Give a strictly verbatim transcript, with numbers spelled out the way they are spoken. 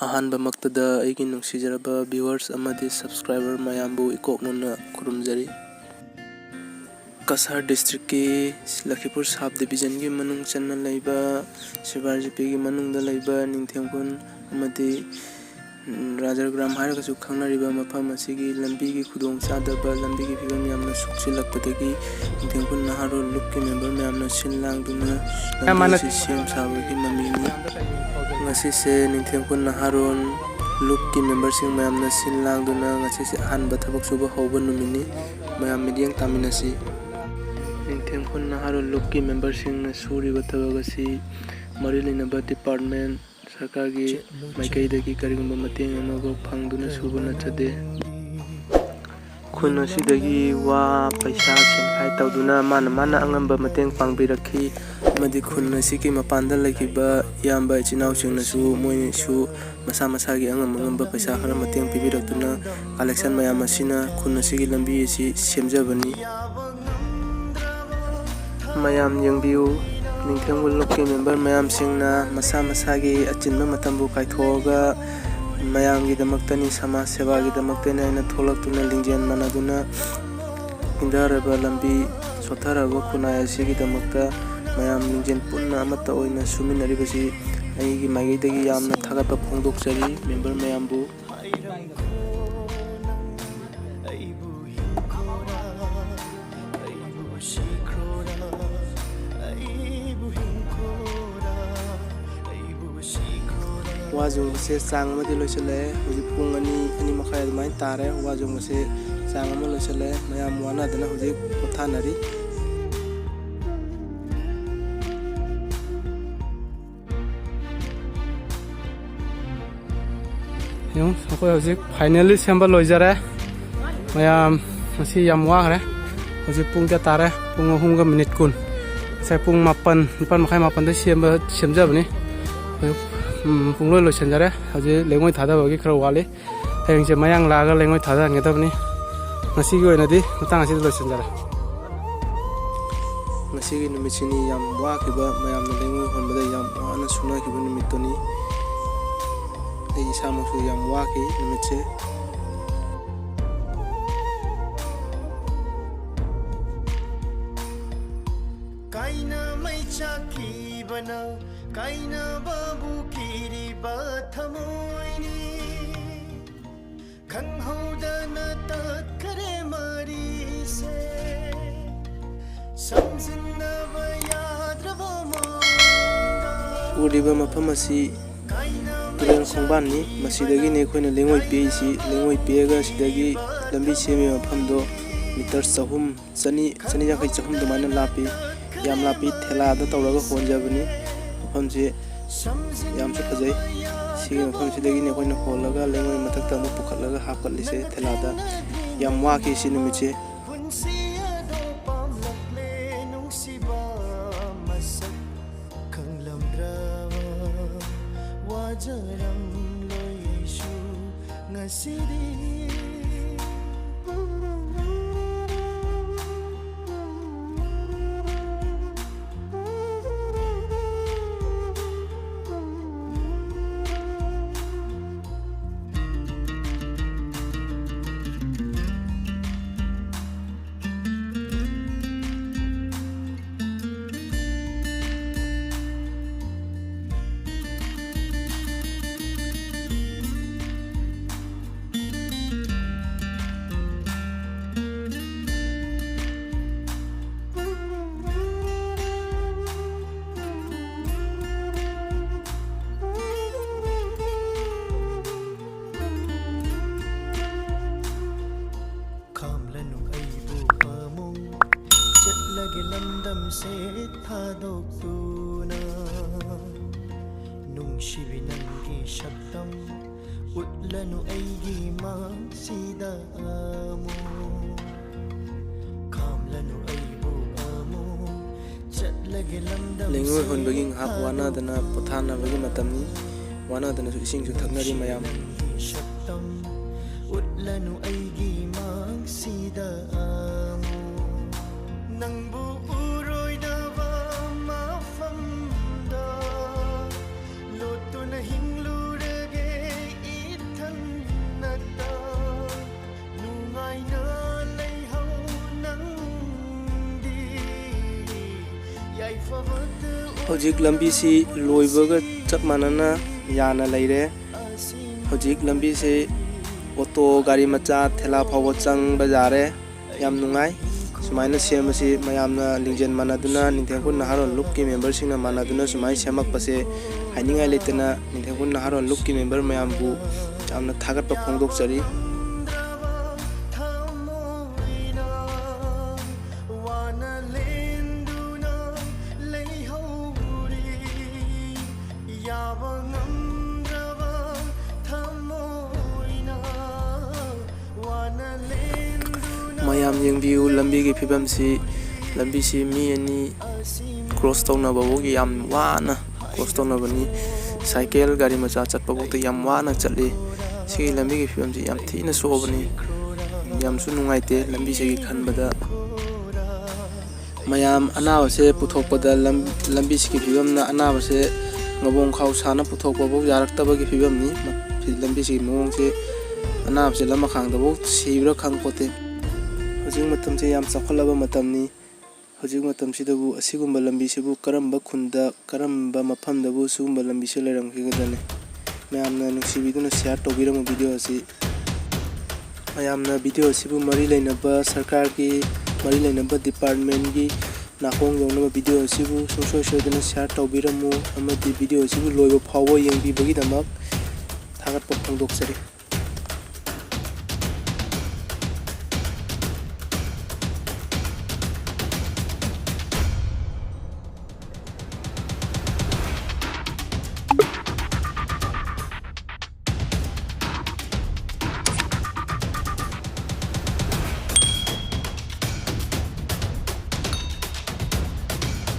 ꯑꯍꯥꯟꯕꯃꯛꯇꯗ ꯑꯩꯒꯤ ꯅꯨꯡꯁꯤꯖꯔꯕ viewers ꯑꯃꯗꯤ subscriber ꯃꯌꯥꯝꯕꯨ ꯏꯀꯣꯛ ꯅꯣꯟꯅ ꯈꯨꯔꯨꯝꯖꯔꯤ꯫ ꯀꯁꯥꯔ districtꯀꯤ ꯂꯈꯤꯄꯨꯔ sub divisionꯒꯤ ꯃꯅꯨꯡ ꯆꯟꯅ ꯂꯩꯕ ꯁꯤꯕꯥꯔꯖꯤꯄꯤꯒꯤ ꯃꯅꯨꯡꯗ ꯂꯩꯕ ꯅꯤꯡꯊꯦꯝꯈꯨꯟ ꯑꯃꯗꯤ, ꯎꯝ, ꯔꯥꯖꯒ꯭ꯔꯥꯝ ꯍꯥꯏꯔꯒꯁꯨ ꯈꯪꯅꯔꯤꯕ ꯃꯐꯝ ꯑꯁꯤꯒꯤ ꯂꯝꯕꯤꯒꯤ ꯈꯨꯗꯣꯡꯆꯥꯗꯕ, ꯂꯝꯕꯤꯒꯤ ꯐꯤꯕꯝ ꯌꯥꯝꯅ ꯁꯣꯛꯆꯤꯜꯂꯛꯄꯗꯒꯤ ꯅꯤꯡꯊꯦꯝꯈꯨꯟ ꯅꯍꯥꯔꯣꯜ ꯂꯨꯞꯀꯤ member ꯃꯌꯥꯝꯅ ꯁꯤꯜ ꯂꯥꯡꯗꯨꯅ ꯂꯝꯕꯤ ꯑꯁꯤ ꯁꯦꯝ ꯁꯥꯕꯒꯤ ꯃꯃꯤꯅꯤ꯫ ꯉꯁꯤꯁꯦ ꯅꯤꯡꯊꯦꯝꯈꯨꯟ ꯅꯍꯥꯔꯣꯜ ꯂꯨꯞꯀꯤ memberꯁꯤꯡ ꯃꯌꯥꯝꯅ ꯁꯤꯜ ꯂꯥꯡꯗꯨꯅ ꯉꯁꯤꯁꯦ ꯑꯍꯥꯟꯕ ꯊꯕꯛ ꯁꯨꯕ ꯍꯧꯕ ꯅꯨꯃꯤꯠꯅꯤ꯫ ꯃꯌꯥꯝ ꯃꯤꯠꯌꯦꯡ ꯇꯥꯃꯤꯟꯅꯁꯤ꯫ ꯅꯤꯡꯊꯦꯝꯈꯨꯟ ꯅꯍꯥꯔꯣꯜ ꯂꯨꯞꯀꯤ memberꯁꯤꯡꯅ ꯁꯨꯔꯤꯕ ꯊꯕꯛ ꯑꯁꯤ ꯃꯔꯤ ꯂꯩꯅꯕ department, ꯁꯔꯀꯥꯔꯒꯤ ꯃꯥꯏꯀꯩꯗꯒꯤ ꯀꯔꯤꯒꯨꯝꯕ ꯃꯇꯦꯡ ꯑꯃꯐꯥꯎ ꯐꯪꯗꯨꯅ ꯁꯨꯕ ꯅꯠꯆꯗꯦ꯫ ꯈꯨꯟ ꯑꯁꯤꯗꯒꯤ ꯋꯥ, ꯄꯩꯁꯥ, ꯁꯦꯟꯈꯥꯏ ꯇꯧꯗꯨꯅ ꯃꯥꯅ ꯃꯥꯅ ꯑꯉꯝꯕ ꯃꯇꯦꯡ ꯄꯥꯡꯕꯤꯔꯛꯈꯤ꯫ ꯑꯃꯗꯤ ꯈꯨꯟ ꯑꯁꯤꯒꯤ ꯃꯄꯥꯟꯗ ꯂꯩꯈꯤꯕ ꯏꯌꯥꯝꯕ ꯏꯆꯤꯟ ꯏꯅꯥꯎꯁꯤꯡꯅꯁꯨ ꯃꯣꯏꯅꯁꯨ ꯃꯁꯥ ꯃꯁꯥꯒꯤ ꯑꯉꯝ ꯑꯉꯝꯕ ꯄꯩꯁꯥ ꯈꯔ ꯃꯇꯦꯡ ꯄꯤꯕꯤꯔꯛꯇꯨꯅ collection ꯃꯌꯥꯝ ꯑꯁꯤꯅ ꯈꯨꯟ ꯑꯁꯤꯒꯤ ꯂꯝꯕꯤ ꯑꯁꯤ ꯁꯦꯝꯖꯕꯅꯤ꯫ ꯃꯌꯥꯝ ꯌꯦꯡꯕꯤꯌꯨ, ꯅꯤꯡꯊꯦꯝꯈꯨꯟ ꯂꯨꯞꯀꯤ member ꯃꯌꯥꯝꯁꯤꯡꯅ ꯃꯁꯥ ꯃꯁꯥꯒꯤ ꯑꯆꯤꯟꯕ ꯃꯇꯝꯕꯨ ꯀꯥꯏꯊꯣꯛꯑꯒ ꯃꯌꯥꯝꯒꯤꯗꯃꯛꯇꯅꯤ, ꯁꯃꯥꯖ ꯁꯦꯕꯥꯒꯤꯗꯃꯛꯇꯅꯤ ꯍꯥꯏꯅ ꯊꯣꯛꯂꯛꯇꯨꯅ ꯂꯤꯡꯖꯦꯜ ꯃꯥꯟꯅꯗꯨꯅ ꯏꯪꯊꯔꯕ ꯂꯝꯕꯤ, ꯁꯣꯠꯊꯔꯕ ꯈꯨꯟꯅꯥꯏ ꯑꯁꯤꯒꯤꯗꯃꯛꯇ ꯃꯌꯥꯝ ꯂꯤꯡꯖꯦꯜ ꯄꯨꯟꯅ ꯑꯃꯠꯇ ꯑꯣꯏꯅ ꯁꯨꯃꯤꯟꯅꯔꯤꯕꯁꯤ ꯑꯩꯒꯤ ꯃꯥꯏꯀꯩꯗꯒꯤ ꯌꯥꯝꯅ ꯊꯥꯒꯠꯄ ꯐꯣꯡꯗꯣꯛꯆꯔꯤ member ꯃꯌꯥꯝꯕꯨ꯫ ꯋꯥ ꯌꯣꯟꯕꯁꯦ ꯆꯥꯡ ꯑꯃꯗꯤ ꯂꯣꯏꯁꯤꯜꯂꯛꯑꯦ꯫ ꯍꯧꯖꯤꯛ ꯄꯨꯡ ꯑꯅꯤ, ꯑꯅꯤ ꯃꯈꯥꯏ ꯑꯗꯨꯃꯥꯏꯅ ꯇꯥꯔꯦ꯫ ꯋꯥ ꯌꯣꯟꯕꯁꯦ ꯆꯥꯡ ꯑꯃ ꯂꯣꯏꯁꯤꯜꯂꯛꯑꯦ꯫ ꯃꯌꯥꯝ ꯋꯥꯅꯗꯅ ꯍꯧꯖꯤꯛ ꯄꯣꯊꯥꯅꯔꯤ꯫ ꯌꯦꯡꯉꯨ, ꯑꯩꯈꯣꯏ ꯍꯧꯖꯤꯛ finally ꯁꯦꯝꯕ ꯂꯣꯏꯖꯔꯦ꯫ ꯃꯌꯥꯝ ꯉꯁꯤ ꯌꯥꯝ ꯋꯥꯈ꯭ꯔꯦ꯫ ꯍꯧꯖꯤꯛ ꯄꯨꯡ ꯀꯌꯥ ꯇꯥꯔꯦ? ꯄꯨꯡ ꯑꯍꯨꯝꯒ minute ꯀꯨꯟ꯫ ꯉꯁꯥꯏ ꯄꯨꯡ ꯃꯥꯄꯟ, ꯅꯤꯄꯥꯟ ꯃꯈꯥꯏ, ꯃꯥꯄꯟꯗ ꯁꯦꯝꯕ, ꯁꯦꯝꯖꯕꯅꯤ꯫ ꯍꯧꯖꯤꯛ, ꯎꯝ, ꯄꯨꯡꯂꯣꯏ ꯂꯣꯏꯁꯤꯟꯖꯔꯦ꯫ ꯍꯧꯖꯤꯛ ꯂꯩꯉꯣꯏ ꯊꯥꯗꯕꯒꯤ ꯈꯔ ꯋꯥꯠꯂꯤ꯫ ꯍꯌꯦꯡꯁꯦ ꯃꯌꯥꯡ ꯂꯥꯛꯑꯒ ꯂꯩꯉꯣꯏ ꯊꯥꯗꯍꯟꯒꯗꯕꯅꯤ꯫ ꯉꯁꯤꯒꯤ ꯑꯣꯏꯅꯗꯤ ꯃꯇꯥꯡ ꯑꯁꯤꯗ ꯂꯣꯏꯁꯤꯟꯖꯔꯦ꯫ ꯉꯁꯤꯒꯤ ꯅꯨꯃꯤꯠꯁꯤꯅꯤ ꯌꯥꯝ ꯋꯥꯈꯤꯕ, ꯃꯌꯥꯝꯅ ꯂꯩꯉꯣꯏ ꯍꯣꯟꯕꯗ ꯌꯥꯝ ꯋꯥꯅ ꯁꯨꯅꯈꯤꯕ ꯅꯨꯃꯤꯠꯇꯨꯅꯤ꯫ ꯑꯩ ꯏꯁꯥꯃꯛꯁꯨ ꯌꯥꯝ ꯋꯥꯈꯤ ꯅꯨꯃꯤꯠꯁꯦ꯫ ꯀꯥꯏꯅ ꯃꯩ ꯆꯥꯛꯈꯤꯕꯅ ꯀꯥꯏꯅꯕꯕꯨ ꯀꯤꯔꯤꯕ ꯊꯃꯣꯏꯅꯤ꯫ ꯈꯪꯍꯧꯗꯅ ꯇꯠꯈꯔꯦ ꯃꯔꯤꯁꯦ꯫ ꯁꯝꯖꯤꯟꯅꯕ ꯌꯥꯗ꯭ꯔꯕ ꯃꯑꯣꯡꯗ ꯎꯔꯤꯕ ꯃꯐꯝ ꯑꯁꯤ ꯀꯥꯏꯅ ꯇꯨꯔꯦꯜ ꯈꯣꯡꯕꯥꯟꯅꯤ꯫ ꯃꯁꯤꯗꯒꯤꯅꯤ ꯑꯩꯈꯣꯏꯅ ꯂꯩꯉꯣꯏ ꯄꯦꯛꯏꯁꯤ꯫ ꯂꯩꯉꯣꯏ ꯄꯦꯛꯑꯒ ꯁꯤꯗꯒꯤ ꯂꯝꯕꯤ ꯁꯦꯝꯃꯤꯕ ꯃꯐꯝꯗꯣ ꯃꯤꯇꯔ ꯆꯍꯨꯝ, ꯆꯅꯤ, ꯆꯅꯤ ꯌꯥꯡꯈꯩ, ꯆꯍꯨꯝ ꯑꯗꯨꯃꯥꯏꯅ ꯂꯥꯞꯄꯤ꯫ ꯌꯥꯝ ꯂꯥꯞꯄꯤ꯫ ꯊꯦꯂꯥꯗ ꯇꯧꯔꯒ ꯍꯣꯟꯖꯕꯅꯤ꯫ ꯃꯐꯝꯁꯤ ꯌꯥꯝꯁꯨ ꯐꯖꯩ꯫ ꯁꯤꯒꯤ ꯃꯐꯝꯁꯤꯗꯒꯤꯅꯤ ꯑꯩꯈꯣꯏꯅ ꯍꯣꯜꯂꯒ ꯂꯩꯉꯣꯏ ꯃꯊꯛꯇ ꯑꯃꯨꯛ ꯄꯨꯈꯠꯂꯒ ꯍꯥꯞꯀꯠꯂꯤꯁꯦ ꯊꯦꯂꯥꯗ꯫ ꯌꯥꯝ ꯋꯥꯈꯤ ꯁꯤ ꯅꯨꯃꯤꯠꯁꯦ꯫ ꯄꯨꯟꯁꯤ ꯑꯗꯣ ꯄꯥꯝꯂꯛꯂꯦ ꯅꯨꯡꯁꯤꯕ ꯃꯁꯛ ꯈꯪꯂꯝꯗ꯭ꯔꯕ ꯋꯥꯖꯔꯝꯂꯣꯏꯁꯨ ꯉꯁꯤꯗꯤ꯫ ꯈꯥꯝꯂꯅꯨ ꯑꯩꯕꯨ ꯑꯃꯨꯛ ꯆꯠꯂꯒꯦ ꯂꯝꯗꯝꯁꯦ ꯊꯥꯗꯣꯛꯇꯨꯅ꯫ ꯅꯨꯡꯁꯤꯕꯤ ꯅꯪꯒꯤ ꯁꯛꯇꯝ ꯎꯠꯂꯅꯨ ꯑꯩꯒꯤ ꯃꯥꯡꯁꯤꯗ ꯑꯃꯨꯛ꯫ ꯈꯥꯝꯂꯅꯨ ꯑꯩꯕꯨ ꯑꯃꯨꯛ ꯆꯠꯂꯒꯦ ꯂꯝꯗꯝꯁꯦ ꯂꯩꯉꯣꯏ ꯍꯣꯟꯕꯒꯤ ꯉꯥꯏꯍꯥꯛ ꯋꯥꯅꯗꯅ ꯊꯥꯗꯣꯛꯇꯨꯅ꯫ ꯄꯣꯊꯥꯅꯕꯒꯤ ꯃꯇꯝꯅꯤ꯫ ꯋꯥꯅꯗꯅꯁꯨ ꯏꯁꯤꯡꯁꯨ ꯊꯛꯅꯔꯤ ꯃꯌꯥꯝ꯫ ꯁꯛꯇꯝ ꯎꯠꯂꯅꯨ ꯑꯩꯒꯤ ꯃꯥꯡꯁꯤꯗ ꯑꯃꯨꯛ꯫ ꯅꯪꯕꯨ ꯎꯔꯣꯏꯗꯕ ꯃꯐꯝꯗ ꯂꯣꯠꯇꯨꯅ ꯍꯤꯡꯂꯨꯔꯒꯦ ꯍꯧꯖꯤꯛ ꯂꯝꯕꯤꯁꯤ ꯂꯣꯏꯕꯒ ꯆꯞ ꯃꯥꯟꯅꯅ ꯌꯥꯅ ꯂꯩꯔꯦ꯫ ꯍꯧꯖꯤꯛ ꯂꯝꯕꯤꯁꯤ ꯑꯣꯇꯣ, ꯒꯥꯔꯤ ꯃꯆꯥ, ꯊꯦꯂꯥ ꯐꯥꯎꯕ ꯆꯪꯕ ꯌꯥꯔꯦ꯫ ꯌꯥꯝ ꯅꯨꯡꯉꯥꯏ꯫ ꯁꯨꯃꯥꯏꯅ ꯁꯦꯝꯕꯁꯤ ꯃꯌꯥꯝꯅ ꯂꯤꯡꯖꯦꯜ ꯃꯥꯟꯅꯗꯨꯅ, ꯅꯤꯡꯊꯦꯝ ꯈꯨꯟ ꯅꯍꯥꯔꯣꯜ ꯂꯨꯞꯀꯤ ꯃꯦꯝꯕꯔꯁꯤꯡꯅ ꯃꯥꯟꯅꯗꯨꯅ ꯁꯨꯃꯥꯏꯅ ꯁꯦꯝꯃꯛꯄꯁꯦ ꯍꯥꯏꯅꯤꯡꯉꯥꯏ ꯂꯩꯇꯅ, ꯅꯤꯡꯊꯦꯝ ꯈꯨꯟ ꯅꯍꯥꯔꯣꯜ ꯂꯨꯞꯀꯤ ꯃꯦꯝꯕꯔ ꯃꯌꯥꯝꯕꯨ ꯌꯥꯝꯅ ꯊꯥꯒꯠꯄ ꯐꯣꯡꯗꯣꯛꯆꯔꯤ꯫ ꯃꯌꯥꯝ ꯌꯦꯡꯕꯤꯌꯨ, ꯂꯝꯕꯤꯒꯤ ꯐꯤꯕꯝꯁꯤ, ꯂꯝꯕꯤꯁꯤ ꯃꯤ ꯑꯅꯤ ꯀ꯭ꯔꯣꯁ ꯇꯧꯅꯕꯐꯥꯎꯒꯤ ꯌꯥꯝ ꯋꯥꯅ ꯀ꯭ꯔꯣꯁ ꯇꯧꯅꯕꯅꯤ꯫ ꯁꯥꯏꯀꯦꯜ, ꯒꯥꯔꯤ ꯃꯆꯥ ꯆꯠꯄꯐꯥꯎꯗ ꯌꯥꯝ ꯋꯥꯅ ꯆꯠꯂꯤ꯫ ꯁꯤꯒꯤ ꯂꯝꯕꯤꯒꯤ ꯐꯤꯕꯝꯁꯤ ꯌꯥꯝ ꯊꯤꯅ ꯁꯣꯛꯑꯕꯅꯤ, ꯌꯥꯝꯁꯨ ꯅꯨꯡꯉꯥꯏꯇꯦ ꯂꯝꯕꯤꯁꯤꯒꯤ ꯈꯟꯕꯗ꯫ ꯃꯌꯥꯝ ꯑꯅꯥꯕꯁꯦ ꯄꯨꯊꯣꯛꯄꯗ ꯂꯝ-, ꯂꯝꯕꯤꯁꯤꯒꯤ ꯐꯤꯕꯝꯅ ꯑꯅꯥꯕꯁꯦ ꯉꯕꯣꯡ ꯈꯥꯎ ꯁꯥꯅ ꯄꯨꯊꯣꯛꯄꯐꯥꯎ ꯌꯥꯔꯛꯇꯕꯒꯤ ꯐꯤꯕꯝꯅꯤ꯫ ꯂꯝꯕꯤꯁꯤꯒꯤ ꯃꯑꯣꯡꯁꯦ ꯑꯅꯥꯕꯁꯦ ꯂꯃꯈꯥꯡꯗꯐꯥꯎ ꯁꯤꯕ꯭ꯔꯥ ꯈꯪꯄꯣꯠꯇꯦ꯫ ꯍꯧꯖꯤꯛ ꯃꯇꯝꯁꯦ ꯌꯥꯝ ꯆꯥꯎꯈꯠꯂꯕ ꯃꯇꯝꯅꯤ꯫ ꯍꯧꯖꯤꯛ ꯃꯇꯝꯁꯤꯗꯕꯨ ꯑꯁꯤꯒꯨꯝꯕ ꯂꯝꯕꯤꯁꯤꯕꯨ ꯀꯔꯝꯕ ꯈꯨꯟꯗ, ꯀꯔꯝꯕ ꯃꯐꯝꯗꯕꯨ ꯁꯤꯒꯨꯝꯕ ꯂꯝꯕꯤꯁꯤ ꯂꯩꯔꯝꯈꯤꯒꯗ꯭ꯔꯅꯤ? ꯃꯌꯥꯝꯅ ꯅꯨꯡꯁꯤꯕꯤꯗꯨꯅ share ꯇꯧꯕꯤꯔꯝꯃꯨ video ꯑꯁꯤ꯫ ꯃꯌꯥꯝꯅ video ꯑꯁꯤꯕꯨ ꯃꯔꯤ ꯂꯩꯅꯕ ꯁꯔꯀꯥꯔꯒꯤ, ꯃꯔꯤ ꯂꯩꯅꯕ departmentꯀꯤ ꯅꯥꯀꯣꯡ ꯌꯧꯅꯕ video ꯑꯁꯤꯕꯨ ꯁꯨꯡꯁꯣꯏ ꯁꯣꯏꯗꯅ share ꯇꯧꯕꯤꯔꯝꯃꯨ, ꯑꯃꯗꯤ video ꯑꯁꯤꯕꯨ ꯂꯣꯏꯕ ꯐꯥꯎꯕ ꯌꯦꯡꯕꯤꯕꯒꯤꯗꯃꯛ ꯊꯥꯒꯠꯄ ꯐꯣꯡꯗꯣꯛꯆꯔꯤ꯫